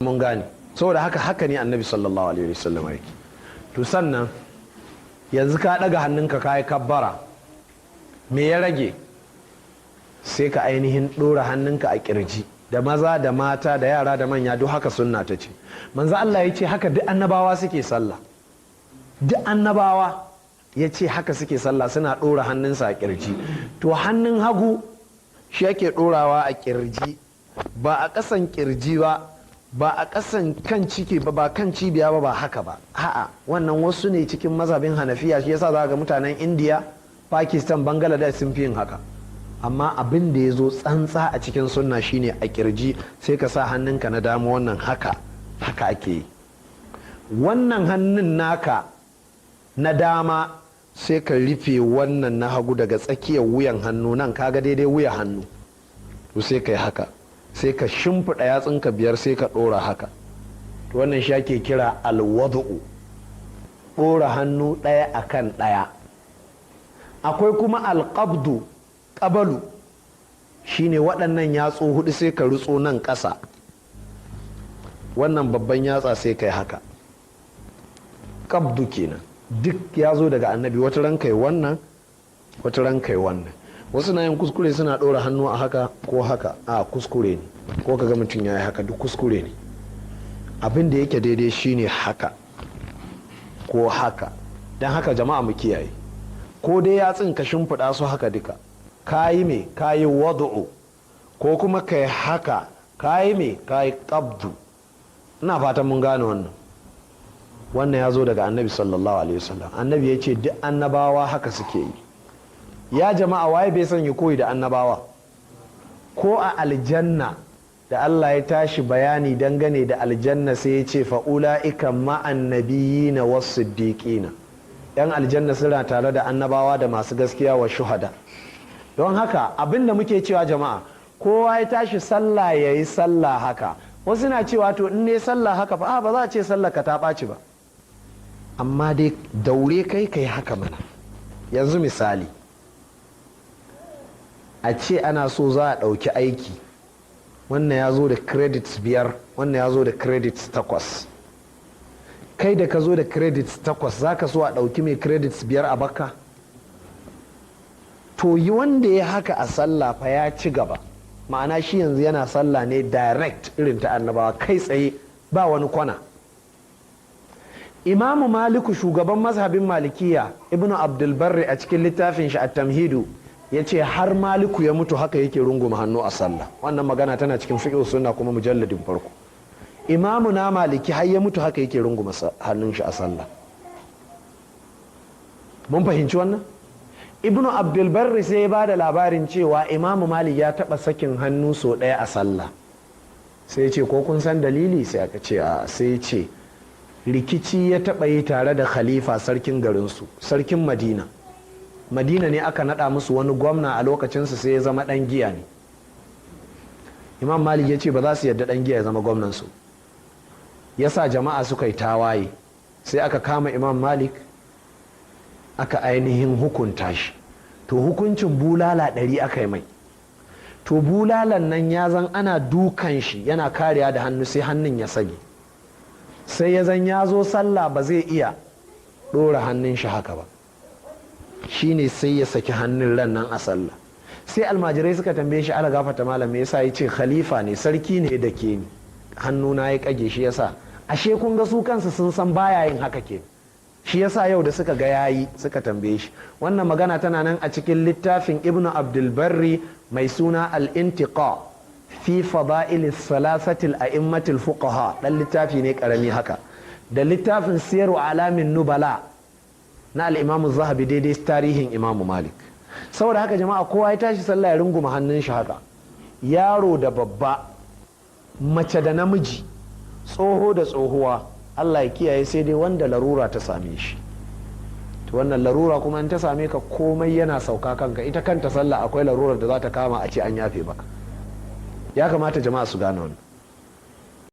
Mun gane. Saboda haka, haka ne Annabi sallallahu alaihi wasallam yake. To sannan yanzu ka ɗaga hannunka, ka yi kabbara, me ya rage? Sai ka ainihin ɗora hannunka a kirji. Da maza da mata da yara da manya, duk haka sunna ta ce. Manzo Allah ya ce haka duk annabawa suke sallah. Duk annabawa ya ce haka suke sallah, suna ɗora hannunsa a kirji. To hannun hagu shi yake ɗorawa a kirji, ba a ƙasan kirji ba, ba a ƙasan kan ciki ba, ba kan cibiya ba, ba haka ba. A'a, wannan wasu ne cikin mazhabin Hanafiya. Shi yasa za ga mutanen Indiya, Pakistan, Bangladesh sun fi yin haka. Amma abin da ya zo tsantsa a cikin sunna shine a kirji. Sai ka sa hannunka na dama, wannan haka, haka ake yi. Wannan hannun naka na dama sai ka rufe wannan na hagu daga tsakiyar wuyan hannu nan, kaga daidai wuya hannu, to sai ka yi haka, sai ka shimfiɗa yatsunka biyar, sai ka ɗora haka. To wannan shi ake kira alwadu'u, ɗora hannu ɗaya akan ɗaya. Akwai kuma alƙabdu, ƙabalu, shine waɗannan yatsu hudu sai ka rutso nan ƙasa, wannan babban yatsa sai kai haka, ƙabdu kenan. Duk ya zo daga Annabi. Wata ran kai wannan, wata ran kai wannan. Wasu na yin kuskure, suna ɗora hannu a haka ko haka. A kuskure ne. Ko kaga mutum ya yi haka, duk kuskure ne. Abin da yake daidai shine haka ko haka. Don haka jama'a mu kiyaye. Ko dai yatsun ka shimfiɗa su haka duka, kayi me? Kayi wadu'u. Ko kuma kai haka, kayi me? Kayi qabdu. Ina fatan mun gane wannan. Wannan ya zo daga Annabi sallallahu alaihi wasallam. Annabi ya ce duk annabawa haka suke yi. Ya jama'a, waye bai son yi koyi da annabawa? Ko a aljanna da Allah ya tashi bayani dangane da aljanna, sai ya ce fa'ula'ika ma'an nabiyina wasu siddiqina. Yan aljanna suna tare da annabawa da masu gaskiya wa shuhada. Don haka abin da muke cewa jama'a, kowa ya tashi sallah ya yi sallah haka. Wasu na cewa, to in ne sallah haka fa? Ba za a ce sallah ka ta ɓaci ba, amma dai daure kai kai haka mana. Yanzu misali, a ce ana so za a ɗauki aiki, wannan ya zo da credits 5, wannan ya zo da credits 8. Kai da ka zo da credits 8, za ka so a ɗauki mai credits 5 a baka? To yi wanda ya haka a sallah fa ya ci gaba. Ma'ana shi yanzu yana sallah ne direct irin ta annabawa, kai tsaye, ba wani kwana. Imamu Maliku, shugaban mazhabin Malikiya, Ibnu Abdulbarri a cikin littafin shi At-Tamhidu ya ce har Maliku ya mutu haka yake runguma hannu a sallah. Wannan magana tana cikin Fiqh Sunna, kuma mujalladin farko. Imamu na Maliki har ya mutu haka yake runguma hannun shi a sallah. Mun fahimci wannan? Ibnu Abdulbarri sai ya bada labarin cewa Imamu Malik ya taba sakin hannu sau ɗaya a sallah. Sai ya ce, ko kun san dalili? Sai aka ce a. Sai ya ce rikici ya taba yi tare da khalifa, sarkin garinsu, sarkin Madina. Madina ne aka nada musu wani gwamna a lokacinsu, sai ya zama dan giya ne. Imam Malik ya ce ba za su yarda dan giya ya zama gwamnansu. Ya sa jama'a suka yi tawaye, sai aka kama Imam Malik, aka ainihin hukunta shi. To hukuncin bulala 100 aka yi mai. To bulalan nan ya zan ana dukan shi yana kariya da hannu, sai hannun ya sage. Sai ya zan ya zo sallah ba zai iya ɗora hannun shi haka ba, shine sai ya saki hannun ran nan a sallah. Sai almajirai suka tambaye shi, ala gafata malam, me yasa? Ya ce khalifa ne, sarki ne da ke ni, hannuna ya kage, shi yasa. Ashe kun ga su kansu sun san baya yin haka ke, shi yasa yau da suka ga yayi suka tambaye shi. Wannan magana tana nan a cikin littafin Ibnu Abdulbarri mai suna Al-Intiqa fi Fada'il Salasatil A'immatil Fuqaha. Dan littafi ne karami haka. Da littafin Siyaru Alamin Nubala na al-Imam Zahabi, daidai tarihin Imamu Malik. Saboda haka jama'a, kowa ya tashi sallah ya runguma hannun shi haka. Yaro da babba, mace da namiji, tsoho da tsohuwa, Allah ya kiyaye, sai dai wanda larura ta same shi. To wannan larura kuma in ta same ka, komai yana sauka kanka. Ita kanta sallah akwai larurar da za ta kama a ce an yafe baka. Ya kamata jama'a su gane wannan.